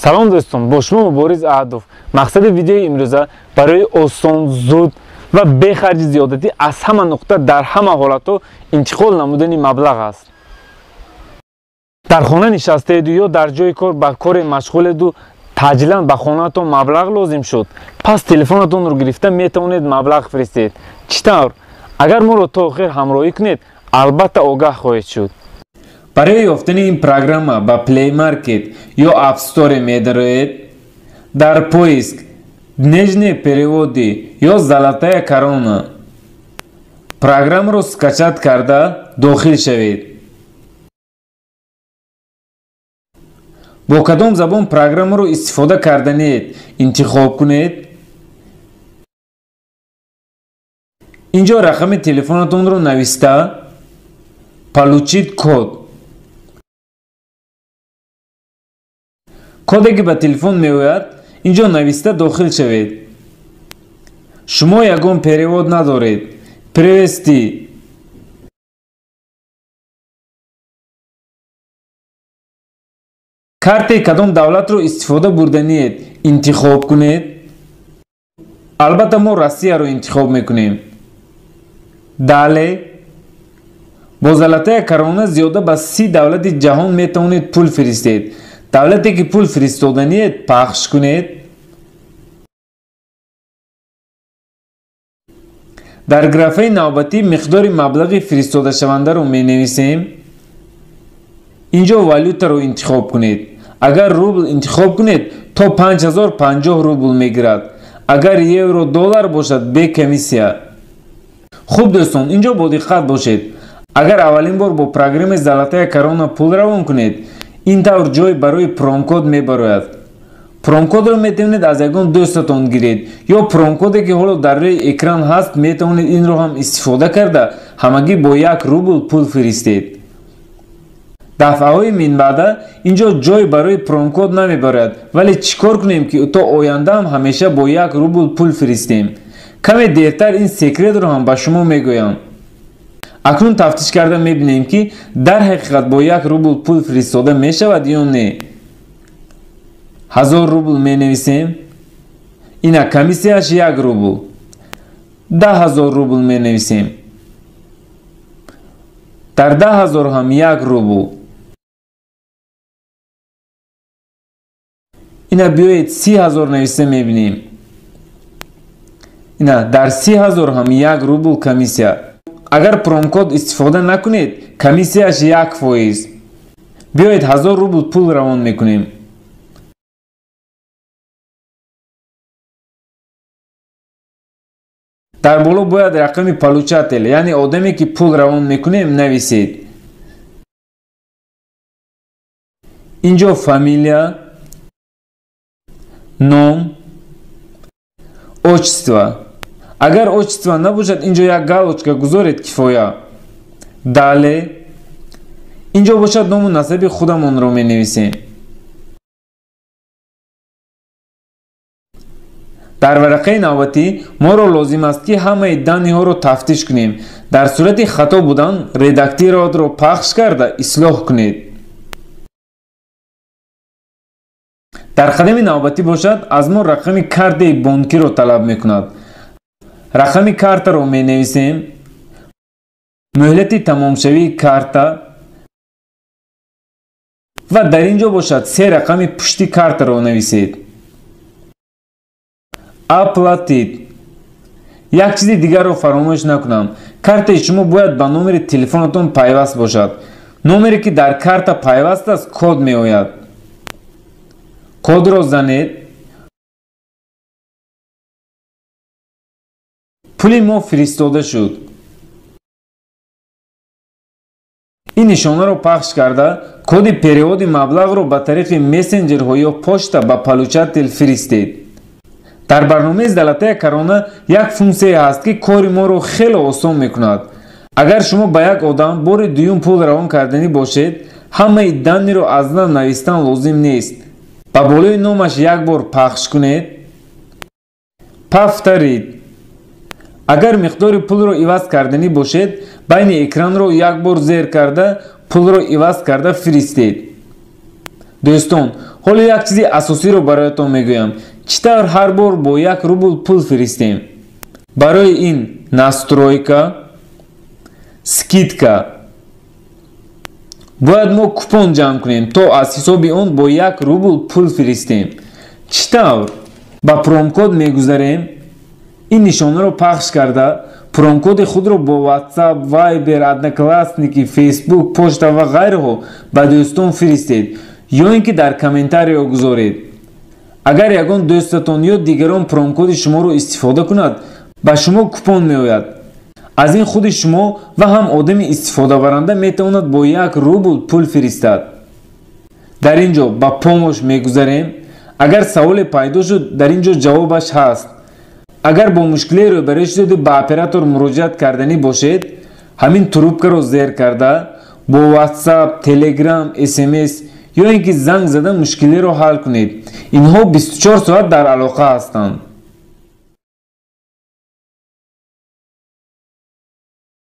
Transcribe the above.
Салом дӯстон, бо шумо Мубориз Аҳадов. Мақсади видеои имрӯза барои осон, зуд ва бехарҷи зиёдатӣ аз ҳама нуқта дар ҳама ҳолатҳо интиқол намудани маблағ аст. Дар хона нишастаеду ё дар ҷои кор ба коре машғуледу таъҷилан ба хонаатон маблағ лозим шуд, пас телефонатонро гирифта метавонед маблағ фиристед. Чӣ тавр? Агар моро то охир ҳамроҳӣ кунед, албатта огаҳ хоҳед шуд. Барои ёфтани ин программа ба Play Market ё App Store медароед, дар поиск «Денежные переводы» ё «Золотая корона» программаро скачать карда дохил шавед. Бо кадом забон программаро истифода карданиед интихоб кунед. Инҷо рақами телефонатонро нависта «Получить код». Коде ки ба телефон меояд, инҷо нависта дохил шавед. Шумо ягон перевод надоред. Перевести. Картаи кадом давлатро истифода бурданиед интихоб кунед. Албатта мо Россияро интихоб мекунем. Далее бо Золотая корона зиёда ба 30 давлати ҷаҳон метавонед пул фиристед. Давлате ки пул фиристоданиед пахш кунед. Дар графаи навбатӣ миқдори маблағи фиристодашавандаро менависем. Инҷо валютаро интихоб кунед. Агар рубл интихоб кунед, то 5050 рубл мегирад. Агар евро доллар бошад, бе комиссия. Хуб дӯстон, инҷо бо диққат бошед. Агар аввалин бор бо программаи Золотая корона пул равон кунед, ин тавр ҷой барои промокод мебарояд. Промокодро метавонед аз ягон дӯстатон гиред ё промокоде ки ҳоло дар рӯи экран ҳаст, метавонед инро ҳам истифода карда ҳамагӣ бо 1 рубл пул фиристед. Дафъаҳои минбаъда инҷо ҷой барои промокод намебарояд, вале чӣ кор кунем ки то оянда ҳам ҳамеша бо 1 рубл пул фиристем? Каме дертар ин секретро ҳам ба шумо мегӯям. Акнун тафтиш карда мебинем ки дар ҳақиқат бо 1 рубл пул фиристода мешавад ё не. 1000 рубл менависем. Ина комиссияш 1 рубл. 10 000 рубл менависем. Дар 10 000 ҳам 1 рубл. Ина биёед 30 000 нависта мебинем. Ина дар 30 000 ҳам 1 рубл комиссия. Агар промокод истифода накунед, комиссияш 1%. Биёед 1000 рубл пул равон мекунем. Дар боло бояд рақами получатель, яъне одаме ки пул равон мекунем, нависед. Инҷо фамилия, ном, отчество. Агар отчество набошад, инҷо як галочка гузоред, кифоя. Далее инҷо бошад ному насаби худамонро менависем. Дар варақаи навбатӣ моро лозим аст ки ҳамаи данныеҳоро тафтиш кунем. Дар сурати хато будан редактироватьро пахш карда ислоҳ кунед. Дар қадами навбатӣ бошад аз мо рақами картаи бонкиро талаб мекунад. Рақами картаро менависем, муҳлати тамомшавии карта ва дар ин ҷо бошад се рақами пушти картаро нависед. Оплатить. Як чизи дигарро фаромӯш накунам. Картаи шумо бояд ба номери телефонатон пайваст бошад. Номере ки дар карта пайваст аст, код меояд. Кодро занед. Пули мо фиристода шуд. Ин нишонаро пахш карда коди переводи маблағро ба тариқи мессенҷерҳо ё почта ба получатель фиристед. Дар барномаи Золотая корона як функсияе ҳаст ки кори моро хеле осон мекунад. Агар шумо ба як одам бори дуюм пул равон карданӣ бошед, ҳамаи данныеро аз нав навистан лозим нест. Ба болои номаш як бор пахш кунед. Повторить. Агар миқдори пулро иваз карданӣ бошед, байни экранро як бор зер карда пулро иваз карда фиристед. Дӯстон, Ҳоло як чизи асосиро бароятон мегӯям: чӣ тавр ҳар бор бо 1 рубл пул фиристем. Барои ин настройка, скидка. Бояд мо купон ҷамъ кунем, то аз ҳисоби он бо 1 рубл пул фиристем. Чӣ тавр? Ба промокод мегузарем. Ин нишонаро пахш карда, промокоди худро бо WhatsApp, Viber, Одноклассники, Facebook, почта ва ғайраҳо ба дӯстон фиристед ё ин ки дар комментариё гузоред. Агар ягон дӯстатон ё дигарон промокоди шуморо истифода кунад, ба шумо купон меояд. Аз ин худи шумо ва ҳам одами истифодабаранда метавонад бо 1 рубл пул фиристад. Дар ин ҷо ба помощь мегузарем. Агар саволе пайдо шуд, дар ин ҷо ҷавобаш ҳаст. Агар бо мушкиле рӯбарӯ шудеду ба оператор муроҷиат карданӣ бошед, ҳамин трубкаро зер карда, бо WhatsApp, Telegram, СМС ё ин ки занг зада мушкилиро ҳал кунед. Инҳо 24 соат дар алоқа ҳастанд.